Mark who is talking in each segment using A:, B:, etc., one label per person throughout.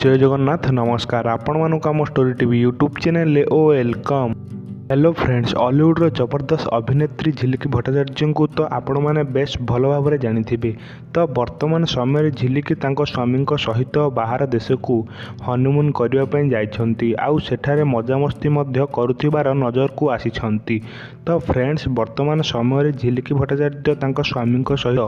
A: ଜୟ ଜଗନ୍ନାଥ, ନମସ୍କାର ଆପଣମାନଙ୍କୁ ଆମ ଷ୍ଟୋରି ଟିଭି ୟୁଟ୍ୟୁବ୍ ଚ୍ୟାନେଲରେ ଓ welcome. Hello friends, ଅଲିଉଡ଼ର ଜବରଦସ୍ତ ଅଭିନେତ୍ରୀ ଝିଲିକି ଭଟ୍ଟାଚାର୍ଯ୍ୟଙ୍କୁ ତ ଆପଣମାନେ ବେଶ୍ ଭଲ ଭାବରେ ଜାଣିଥିବେ। ତ ବର୍ତ୍ତମାନ ସମୟରେ ଝିଲିକି ତାଙ୍କ ସ୍ୱାମୀଙ୍କ ସହିତ ବାହାର ଦେଶକୁ ହନିମୁନ୍ କରିବା ପାଇଁ ଯାଇଛନ୍ତି, ଆଉ ସେଠାରେ ମଜାମସ୍ତି ମଧ୍ୟ କରୁଥିବାର ନଜରକୁ ଆସିଛନ୍ତି। ତ ଫ୍ରେଣ୍ଡସ୍, ବର୍ତ୍ତମାନ ସମୟରେ ଝିଲିକି ଭଟ୍ଟାଚାର୍ଯ୍ୟ ତାଙ୍କ ସ୍ୱାମୀଙ୍କ ସହିତ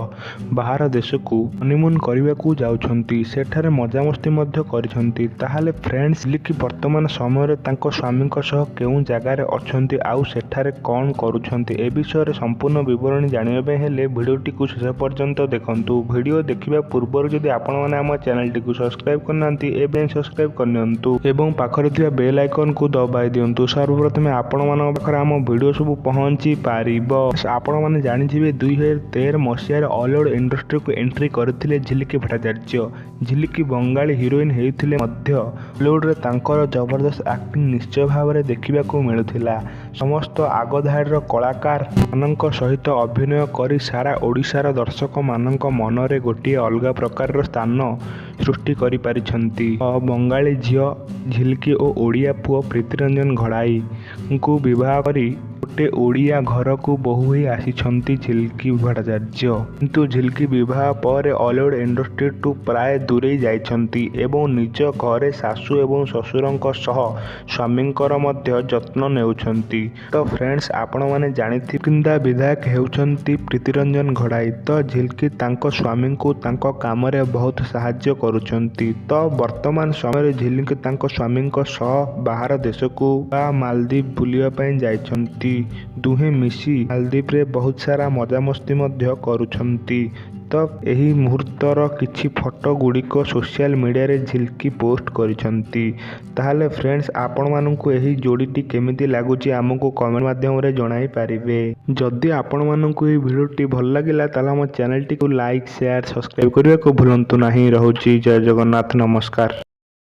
A: ବାହାର ଦେଶକୁ ହନିମୁନ୍ କରିବାକୁ ଯାଉଛନ୍ତି, ସେଠାରେ ମଜାମସ୍ତି ମଧ୍ୟ କରିଛନ୍ତି। ତାହେଲେ ଫ୍ରେଣ୍ଡସ୍, ଝିଲିକି ବର୍ତ୍ତମାନ ସମୟରେ ତାଙ୍କ ସ୍ୱାମୀଙ୍କ ସହ କେଉଁ ଜାଗାରେ ଅଛନ୍ତି ଆଉ ସେଠାରେ କ'ଣ କରୁଛନ୍ତି, ଏ ବିଷୟରେ ସମ୍ପୂର୍ଣ୍ଣ ବିବରଣୀ ଜାଣିବା ପାଇଁ ହେଲେ ଭିଡ଼ିଓଟିକୁ ଶେଷ ପର୍ଯ୍ୟନ୍ତ ଦେଖନ୍ତୁ। ଭିଡ଼ିଓ ଦେଖିବା ପୂର୍ବରୁ ଯଦି ଆପଣମାନେ ଆମ ଚ୍ୟାନେଲଟିକୁ ସବସ୍କ୍ରାଇବ୍ କରିନାହାନ୍ତି, ଏବେ ସବସ୍କ୍ରାଇବ୍ କରିନିଅନ୍ତୁ ଏବଂ ପାଖରେ ଥିବା ବେଲ୍ ଆଇକନ୍କୁ ଦବାଇ ଦିଅନ୍ତୁ, ସର୍ବପ୍ରଥମେ ଆପଣମାନଙ୍କ ପାଖରେ ଆମ ଭିଡ଼ିଓ ସବୁ ପହଞ୍ଚି ପାରିବ। ଆପଣମାନେ ଜାଣିଥିବେ, 2013 ମସିହାରେ ଅଲିଉଡ଼ ଇଣ୍ଡଷ୍ଟ୍ରିକୁ ଏଣ୍ଟ୍ରି କରିଥିଲେ ଝିଲିକି ଭଟ୍ଟାଚାର୍ଯ୍ୟ। ଝିଲିକି ବଙ୍ଗାଳୀ ହିରୋଇନ୍ ହେଇଥିଲେ ମଧ୍ୟ ଅଲିଉଡ଼ରେ ତାଙ୍କର ଜବରଦସ୍ତ ଆକ୍ଟିଂ ନିଶ୍ଚୟ ଭାବରେ ଦେଖିବାକୁ ମିଳୁଥିଲା। ସମସ୍ତ ଆଗଧାଡ଼ିର କଳାକାର ମାନଙ୍କ ସହିତ ଅଭିନୟ କରି ସାରା ଓଡ଼ିଶାର ଦର୍ଶକମାନଙ୍କ ମନରେ ଗୋଟିଏ ଅଲଗା ପ୍ରକାରର ସ୍ଥାନ ସୃଷ୍ଟି କରିପାରିଛନ୍ତି। ବଙ୍ଗାଳୀ ଝିଅ ଝିଲିକି ଓ ଓଡ଼ିଆ ପୁଅ ପ୍ରୀତିରଞ୍ଜନ ଘଡ଼ାଇଙ୍କୁ ବିବାହ କରି ଗୋଟେ ଓଡ଼ିଆ ଘରକୁ ବୋହୂ ହୋଇ ଆସିଛନ୍ତି ଝିଲିକି ଭଟ୍ଟାଚାର୍ଯ୍ୟ। କିନ୍ତୁ ଝିଲିକି ବିବାହ ପରେ ଅଲିଉଡ଼ ଇଣ୍ଡଷ୍ଟ୍ରିଠୁ ପ୍ରାୟ ଦୂରେଇ ଯାଇଛନ୍ତି ଏବଂ ନିଜ ଘରେ ଶାଶୁ ଏବଂ ଶ୍ୱଶୁରଙ୍କ ସହ ସ୍ୱାମୀଙ୍କର ମଧ୍ୟ ଯତ୍ନ ନେଉଛନ୍ତି। ତ ଫ୍ରେଣ୍ଡସ୍, ଆପଣମାନେ ଜାଣିଥିବେ, ସୁକିନ୍ଦା ବିଧାୟକ ହେଉଛନ୍ତି ପ୍ରୀତିରଞ୍ଜନ ଘଡ଼ାଇ। ତ ଝିଲିକି ତାଙ୍କ ସ୍ୱାମୀଙ୍କୁ ତାଙ୍କ କାମରେ ବହୁତ ସାହାଯ୍ୟ କରୁଛନ୍ତି। ତ ବର୍ତ୍ତମାନ ସମୟରେ ଝିଲିକି ତାଙ୍କ ସ୍ୱାମୀଙ୍କ ସହ ବାହାର ଦେଶକୁ ବା ମାଲଦ୍ୱୀପ ବୁଲିବା ପାଇଁ ଯାଇଛନ୍ତି। ଦୁହେଁ ମିଶି ମାଲଦ୍ୱୀପରେ ବହୁତ ସାରା ମଜାମସ୍ତି ମଧ୍ୟ କରୁଛନ୍ତି। ତ ଏହି ମୁହୂର୍ତ୍ତର କିଛି ଫଟୋ ଗୁଡ଼ିକ ସୋସିଆଲ ମିଡ଼ିଆରେ ଝିଲିକି ପୋଷ୍ଟ କରିଛନ୍ତି। ତାହେଲେ ଫ୍ରେଣ୍ଡସ୍, ଆପଣମାନଙ୍କୁ ଏହି ଯୋଡ଼ିଟି କେମିତି ଲାଗୁଛି, ଆମକୁ କମେଣ୍ଟ ମାଧ୍ୟମରେ ଜଣାଇ ପାରିବେ। ଯଦି ଆପଣମାନଙ୍କୁ ଏହି ଭିଡ଼ିଓଟି ଭଲ ଲାଗିଲା, ତାହେଲେ ଆମ ଚ୍ୟାନେଲଟିକୁ ଲାଇକ୍, ସେୟାର, ସବସ୍କ୍ରାଇବ୍ କରିବାକୁ ଭୁଲନ୍ତୁ ନାହିଁ। ରହୁଛି, ଜୟ ଜଗନ୍ନାଥ, ନମସ୍କାର।